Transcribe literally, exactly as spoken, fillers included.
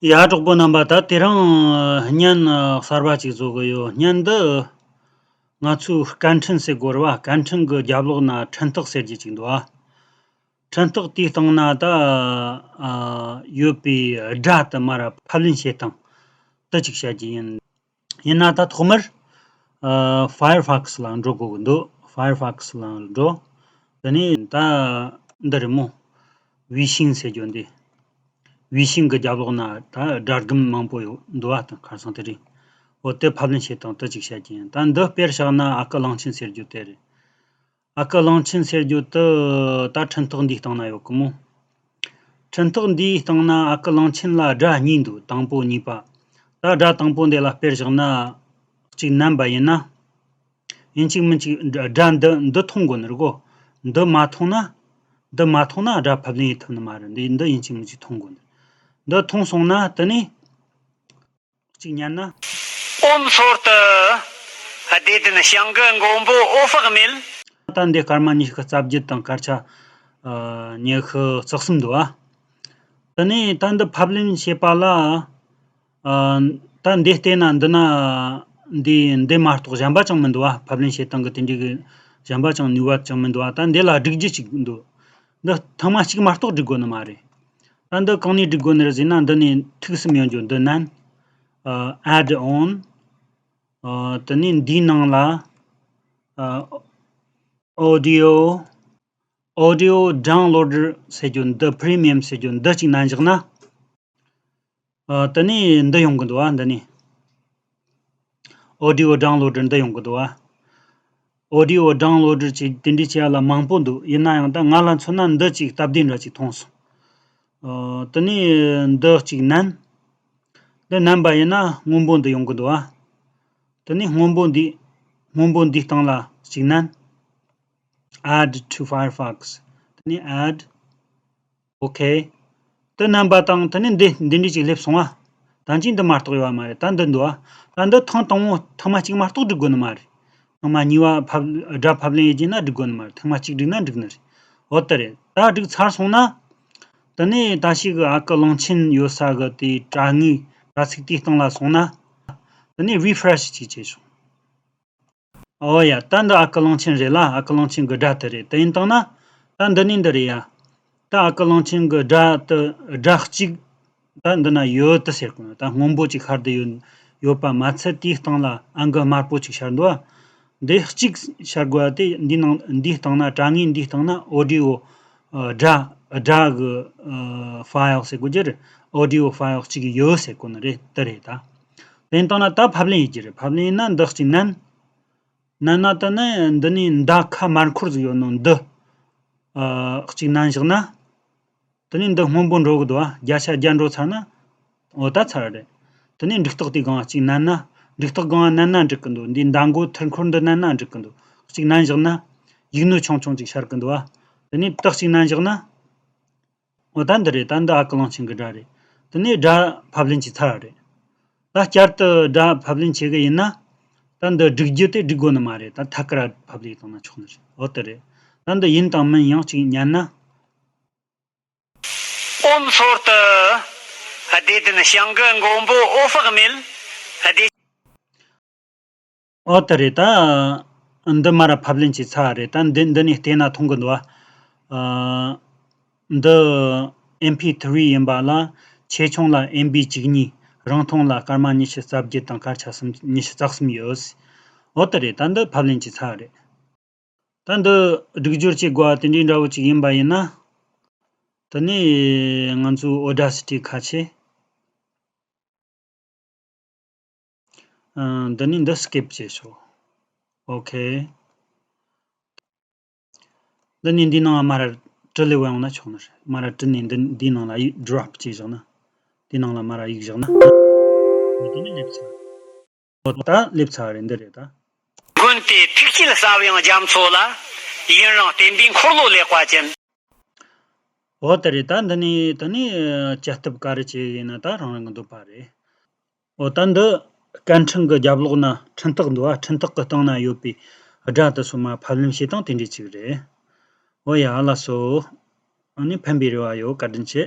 ཡ། གྲོགས་པོ་རྣམ་པ། ད་དེ་རིང་བརྙན་གསར་པ་ཅིག་བཟོ་གི་ཡོད། བརྙན་འདི་ང་ཚོའི་སྐད་འཕྲིན་ཟེར་དགོས་རེད་བ། སྐད་འཕྲིན་གྱི་རྒྱབ་ལོགས་ན་འཕྲིན་སྟེགས་ཟེར་རྒྱུ་ཅིག་འདུག་ཨ། འཕྲིན་སྟེགས་དེའི་སྟེང་ན་ད་ཡོད་པའི་སྒྲ་དེ་མར་ཕབ་ལེན་བྱེད་སྟངས་དེ་ཅིག་བཤད་རྒྱུ་ཡིན། ཡིན་ན་ད་ཐོག་མར་Firefox ལ་འགྲོ་དགོས་ཀྱི་འདུག Firefox ལ་འགྲོ། དེ་ནས་ད་འདི་རེད་མོ། Wishing ཟེར་རྒྱུ་འདི། Wishing གི་རྒྱབ་ལོགས་ན་ད་སྒྲ་སྒམ་མང་པོ་ཡོད་འདུག་བ། དང་ཁ་སང་དེ་རེད། འོ་དེ་ཕབ་ལེན་བྱེད་སྟངས་དེ་ཅིག་བཤད་ཀྱི་ཡིན། ད་འདི་དཔེར་བཞག་ན་ཨ་ཁུ་གླང་ཆེན་ཟེར་རྒྱུ་དེ་རེད། ཨ་ཁུ་གླང་ཆེན་ཟེར་རྒྱུ་དེ་ད་འཕྲིན་སྟེགས་འདིའི་སྟེང་ན་ཡོད་གི་མོ། འཕྲིན་སྟེགས་འདིའི་སྟེང་ན་ཨ་ཁུ་གླང་ཆེན་ལ་སྒྲ་གཉིས་འདུག་དང་པོ་གཉིས་པ། ད་སྒྲ་དང་པོ་འདི་ལ་དཔེར་བཞག་ན་གཅིག་མནན་པ་ཡིན་ན། ཡིན་གཅིག་མིན་གཅིག་སྒྲ་འདི་འདི་མཐོང་དགོས་ནི་རེད་གོ། འདི་མ་མཐོང་ན། འདི་མ་མཐོང་ན་སྒྲ་ཕབ་ལེན་ཡེད་ཐུབ་ནི་མ་རེད། འདི་འདི་ཡིན་གཅིག་མིན་གཅིག་མཐོང་དགོས་ནི་རེད། འདི་མཐོང་སོང་ན་དེ་ནས་གཅིག་ཉན་ན། ཨོམ་སོར་དུ། བདེ་ལྡན་ཞིང་གི་མགོན་པོ་འོད་དཔག་མེད། ད་འདི་སྐར་མ་ཉི་ཤུ་རྩ་བརྒྱད་དང་སྐར་ཆ་ཉི་ཤུ་རྩ་གསུམ་འདུག་ཨ། དེ་ནས་ད་འདི་ཕབ་ལེན་བྱེད་པ་ལ། ཨ། ད་འདི་བལྟས་ན་འདི་ན་འདི་འདི་མ་གཏོགས་གཞན་པ་ཅང་མི་འདུག་བ། ཕབ་ལེན་བྱེད་སྟངས་ཀྱི་དེ་འདྲའི་གི་གཞན་པ་ཅང་ནུས་པ་ཅང་མི་འདུག་བ། ད་འདི་ལ་སྒྲིག་རྒྱུ་ཅིག་འདུག་འདི་ཐེངས་མ་གཅིག་མ་གཏོགས་སྒྲིག་དགོས་ནི་མ་རེད། ད་འདི་གང་ནས་སྒྲིག་དགོས་ནི་རེད་ཟེར་ན། འདི་ནས་ཐིག་གསུམ་ཡོད་རྒྱུ་འདི་མནན། ཨ། add on། ཨ། དེ་ནས་འདིའི་ནང་ལ། ཨ། audio audio downloader ཟེར་རྒྱུ་འདི། Premium ཟེར་རྒྱུ་འདི་གཅིག་མནན་བཞག་ན། ཨ། དེ་ནས་འདི་ཡོང་གི་འདུག་བ། འདི་ནས་audio downloader འདི་ཡོང་གི་འདུག་བ། audio downloader ཅིག་དེ་འདྲའི་བྱས་ལ་མང་པོ་འདུག་ཡིན་ན་ཡང་ད་ང་ལ་མཚོན་ན་འདི་ཅིག་སྟབས་བདེ་འདྲ་ཅིག་མཐོང་སོང་། ཨ། དེ་ནས་འདི་གཅིག་མནན། འདི་མནན་པ་ཡིན་ན་སྔོན་པོ་འདི་ཡོང་གི་འདུག་བ། དེ་ནས་སྔོན་པོ་འདི། སྔོན་པོ་འདིའི་སྟེང་ལ་གཅིག་མནན། Add to Firefox། དེ་ནས་add། Okay། དེ་མནན་པ་དང་དེ་ནས་འདི་འདི་འདྲ་ཅིག་སླེབས་སོང་ཨ། ད་ཅི་འདི་མ་གཏོགས་ཡོད་མ་རེད། ད་འདི་འདུག་ཨ། ད་འདི་ཐེངས་དང་པོ་ཐེངས་མ་གཅིག་མ་གཏོགས་སྒྲིག་དགོས་ནི་མ་རེད། ཐེངས་མ་གཉིས་པ་ཕབ་སྒྲ་ཕབ་ལེན་ཡེད་རྒྱུ་ན་སྒྲིག་དགོས་ནི་མ་རེད། ཐེངས་མ་གཅིག་སྒྲིག་ན་འགྲིག་ནི་རེད། འོ་དེ་རེད། ད་སྒྲིག་ཚར་སོང་ན། དེ་ནས་ད་ཞིག་ཨ་ཁུ་གླང་ཆེན་ཡོད་ས་གི་དེའི་དྲ་ངོས་དྲ་ཚིགས་དེའི་སྟེང་ལ་སོང་ན། དེ་ནས་refresh ཅིག་བྱས་ཤོག་ཨོ་ཡ། ད་འདི་ཨ་ཁུ་གླང་ཆེན་རེད་ལ། ཨ་ཁུ་གླང་ཆེན་གི་སྒྲ་དེ་རེད། དེ་ཡིན་བཏང་ན། ད་འདི་ནི་འདི་རེད་ཡ། ད་ཨ་ཁུ་གླང་ཆེན་གི་སྒྲ་དེ་སྒྲ་གཅིག་ད་འདི་ན་ཡོད་དེ་ཟེར་གོ་ནོ། ད་སྔོན་པོ་ཅིག་ཤར་དེ་ཡོད་ཡོད་པ་མ་ཚད། དེའི་སྟེང་ལ་ཨང་ཀི་དམར་པོ་ཅིག་ཤར་འདུག་ཨ། འདི་གཅིག་ཤར་དགོས་ཨ། དེ་འདི་ནང་འདིའི་སྟེང་ན་དྲ་ངོས་འདིའི་སྟེང་ན་audio སྒྲ་སྒྲ་གི་file ཟེར་དགོས་རྒྱུ་རེད། audio file གཅིག་ཡོད་ཟེར་གོ་ནི་རེད། དེ་རེད་ད། དེ་ཡིན་བཏང་ན་ད་ཕབ་ལེན་ཡེད་རྒྱུ་རེད། ཕབ་ལེན་ཡེད་ན་འདི་གཅིག་མནན། ན་ན་ད་ནི་འདི་ནི་མདའ་ཁ་མར་འཁོར་ཟིག་ཡོད་ནོ་འདི། ཨ། གཅིག་མནན་བཞག་ན། དེ་ནི་འདི་སྔོན་པོ་འགྲོ་གི་འདུག་ཨ། བརྒྱ་ཆ་བརྒྱ་འགྲོ་ཚར་ན། འོ་ད་ཚར་རེད། དེ་ནི་འགྲིག་རྟགས་དེའི་སྒང་གཅིག་མནན་ན། འགྲིག་རྟགས་སྒང་མནན་ན་འགྲིག་གི་འདུག་འདི་མདའ་མགོ་ཐིར་འཁོར་འདི་མནན་ན་འགྲིག་གི་འདུག་གཅིག་མནན་བཞག་ན། ཡིག་སྣོད་ཆུང་ཆུང་ཅིག་ཤར་གི་འདུག་ཨ། དེ་ནི་ཏག་གཅིག་མནན་བཞག་ན། འོ་ད་འདི་རེད། ད་འདི་ཨ་ཁུ་གླང་ཆེན་གི་སྒྲ་རེད། དེ་ནས་སྒྲ་ཕབ་ལེན་བྱས་ཚར་བ་རེད། ད་བསྐྱར་དུ་སྒྲ་ཕབ་ལེན་བྱེད་གི་ཡིན་ན། ད་འདི་སྒྲིག་རྒྱུ་དེ་སྒྲིག་དགོས་ནི་མ་རེད། ད་ཐད་ཀར་ཕབ་ལེན་བཏང་ན་ཆོག་ནི་རེད། འོ་དེ་རེད། ད་འདི་ཡིན་དང་མིན་ཡང་གཅིག་ཉན་ན། ཨོམ་སོར་དུ། བདེ་ལྡན་ཞིང་གི་མགོན་པོ་འོད་དཔག་མེད། བདེ། ཨོ་དེ་རེད་ད། འདི་མར་ཕབ་ལེན་བྱས་ཚར་རེད། ད་འདི་འདི་ནས་བལྟས་ན་མཐོང་གི་འདུག་ཨ། འདི་ཨེམ་ཕི་ཐི་རི་ཡིན་པ་ལ། ཆེ་ཆུང་ལ་ཨེམ་བི་བཅུ་གཉིས། རིང་ཐུང་ལ་སྐར་མ་ཉི་ཤུ་རྩ་བརྒྱད་དང་སྐར་ཆ་གསུམ་ཉི་ཤུ་རྩ་གསུམ་ཡོད། ཨོ་དེ་རེད། ད་འདི་ཕབ་ལེན་བྱས་ཚར་རེད། ད་འདི་སྒྲིག་སྦྱོར་བྱེད་དགོས་པ་དེ་འདྲའི་འདྲ་བོ་ཅིག་ཡིན་པ་ཡིན་ན། དེ་ནས་ང་ཚོའི་ཨོ་ཌ་སི་ཊི་ཁ་ཕྱེ། ཨ། འདི་ནས་འདི་སི་ཀིབ་བྱས་ཤོག་ཨོ་ཁེ། འདི་ནས་འདིའི་ནང་ལ་མར་བྲི་ལེ་བ་ཡོང་ན་ཆོག་ནི་རེད། མར་བྲི་ནས་འདི་འདིའི་ནང་ལ་ཡིག་ཌོབ་བྱས་བཞག་ན། འདིའི་ནང་ལ་མར་ཡིག་བཞག་ན། འོ་དེ་ནས་སླེབས་ཚར། འོ་ད་སླེབས་ཚར་རེད། འདི་རེད་ད། མགོན་དེ་ཐུགས་བསྐྱེད་ཟབ་ཡངས་རྒྱ་མཚོ་ལ། ཡུན་རིང་བསྟེན་པའི་འཁོར་ལོ་ལེགས་པ་ཅན། འོ་དེ་རེད་ད། འདི་ནས་དེ་ནས་བཅད་ཐབས་ག་རེ་བྱེད་ཡིན་ན་ད་རང་རང་གི་འདོད་པ་རེད། འོ་ད་འདི་སྐད་འཕྲིན་གི་རྒྱབ་ལོགས་ན་འཕྲིན་སྟེགས་འདུག་ཨ། འཕྲིན་སྟེགས་གི་སྟེང་ན་ཡོད་པའི་སྒྲ་དེ་ཚོ་མར་ཕབ་ལེན་བྱེད་སྟངས་དེ་འདྲའི་ཅིག་རེད། འོ་ཡ་ལགས་སོ། ཨ་ནི་ཕན་པའི་རེ་བ་ཡོད། བཀའ་དྲིན་ཆེ།